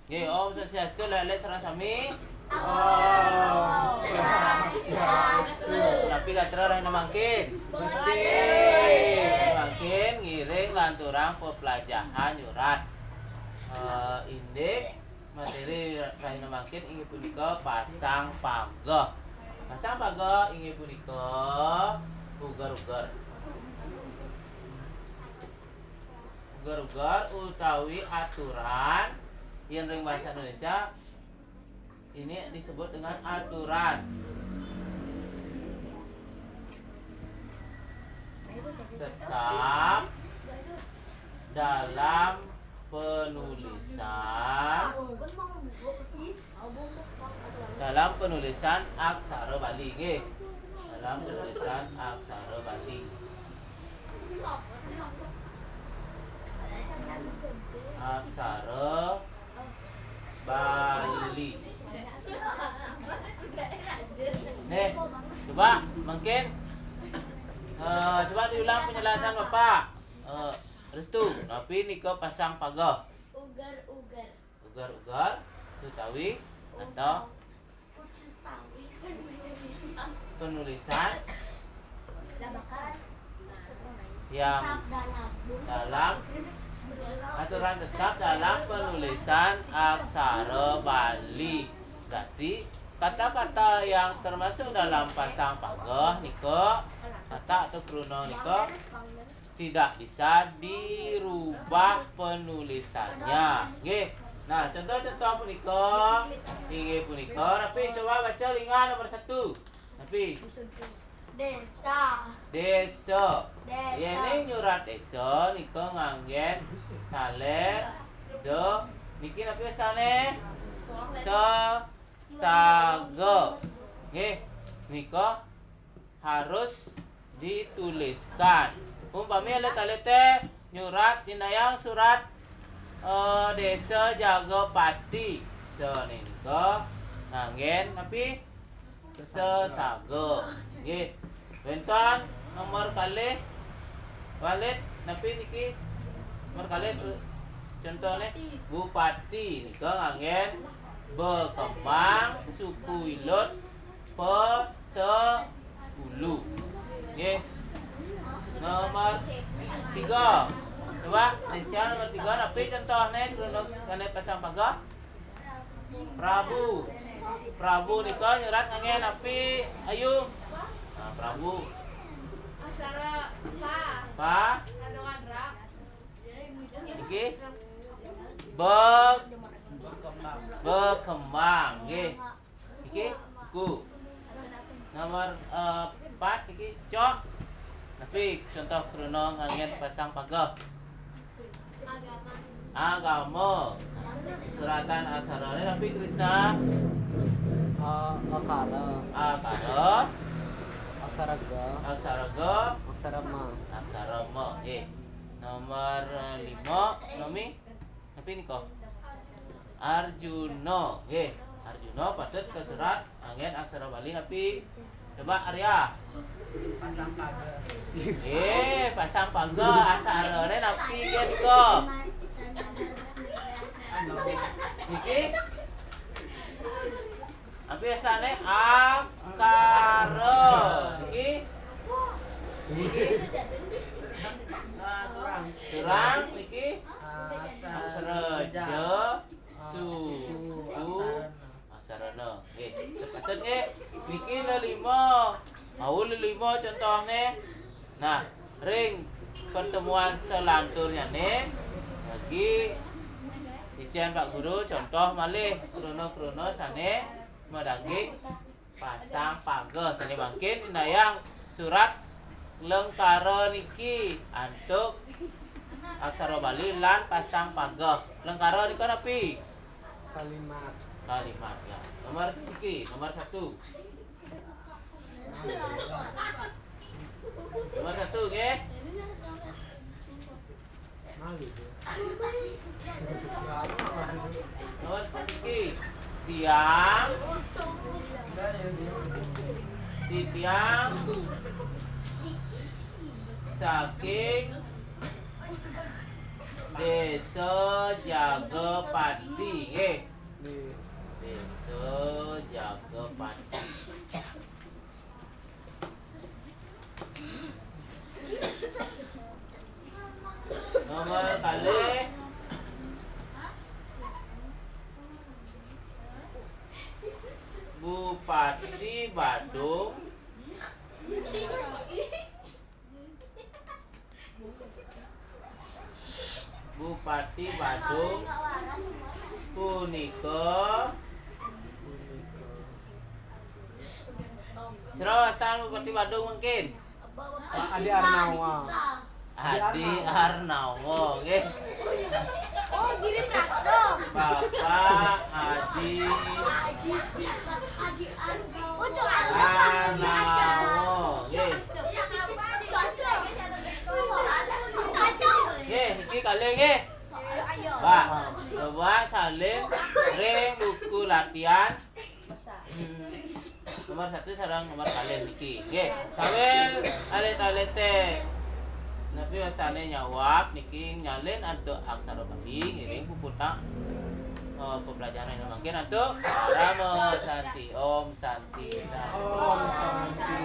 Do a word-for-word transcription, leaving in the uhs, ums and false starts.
Nggih, Om Swastiastu, leleh sareng sami. Om Swastiastu. Napi gatra rahina mangkin? Mangkin ngiring lanturang peplajahan nyurat. Eh, indik materi rahina mangkin inggih punika pasang pageh. Pasang pageh inggih punika uger-uger. Uger-uger utawi aturan, yen ring bahasa Indonesia ini disebut dengan aturan. Tetap dalam penulisan, dalam penulisan aksara Bali, nggih. Dalam penulisan aksara Bali. Aksara Bali. Nih, coba mungkin, eh, coba diulang penjelasan Bapak. Eh, Restu, napi nika pasang pageh? Uger-uger. Uger-uger utawi atau penulisan yang dalam aturan tetap dalam penulisan aksara Bali. Berarti kata-kata yang termasuk dalam pasang pageh nika, kata atau kruna nika tidak bisa dirubah penulisannya. Nggih. Nah, contoh-contoh punika inggih punika, tapi coba baca lingga nomor satu. Tapi desa. Desa. Desa. Yen nyurat desa nika nganggen talek de niki napi astane? Sa, saga. Nggih. Nika harus dituliskan. Umpami alit-alit teh nyurat, indayang surat, eh, Desa Jagapati. Sa nika nganggen napi? Sa, saga. Nggih. Wenten nomor kalih. Walit napi niki? Nomor kalih, contohnya bupati nika nganggen bekemang suku ilut pe, te, ulu. Nggih. Nomor tiga. Coba, Indonesia nomor tiga, napi contohnya kruna kene pasang pageh? Prabu. Prabu nika nyerat ngangge napi, Ayu? Nah, Prabu. Aksara pa. Pa. Kandungan ra. Niki. Be, bekemang. Nggih. Iki buku. Nomor, eh, empat iki cok. Tapi contoh kruna nganggen pasang pageh. Agama. Suratan aksarane tapi Krisna. Eh, akara. Akara. Aksara ga. Aksara ga. Aksara ma. Aksara ma. Nggih. Nomor, eh, lima, Nomi. Tapi nika. Arjuna, nggih. Arjuna patut kaserat anggen aksara Bali napi? Coba Arya. Pasang paga. Eh, pasang paga aksarane napi nggih nika? Niki? Napi asane? Akara. Niki? Niki? Surang niki? Aksara ja. Su, u, aksara na. Nggih, sepatut nggih. Niki lelima. Mau lelima contohne. Nah, ring pertemuan selanturnyane lagi icen Pak Guru contoh malih kruna-kruna sane madaging pasang paga sane mangkin indayang surat lengkara niki antuk aksara Bali lan pasang paga. Lengkara nika napi? Kalimat. Kalimat, ya. Nomor siki, nomor satu. Nomor satu, nggih. Nomor siki, tiang. Titiang. Saking. Désa Jagapati, nggih. Désa Jagapati. Nomor kalih, Bupati Badung. Bupati Badung punika. Sira wastan Bupati Badung mungkin? Pak Adi Arnawa. Adi Arnawa, nggih. Oh, Giri Prasdo. Bapak Adi Arnawa, nggih. Nggih, iki kalih nggih. Pak, coba salin ring buku latihan. Hmm. Nomor satu sareng nomor kalih niki. Nggih, sambil alit-alite. Napi wastane nyawab niki nyalin antuk aksara Bali ngiring puputang, eh, pepelajaran yang mangkin antuk Parama Santi. Om Santi, Santi. Om Santi,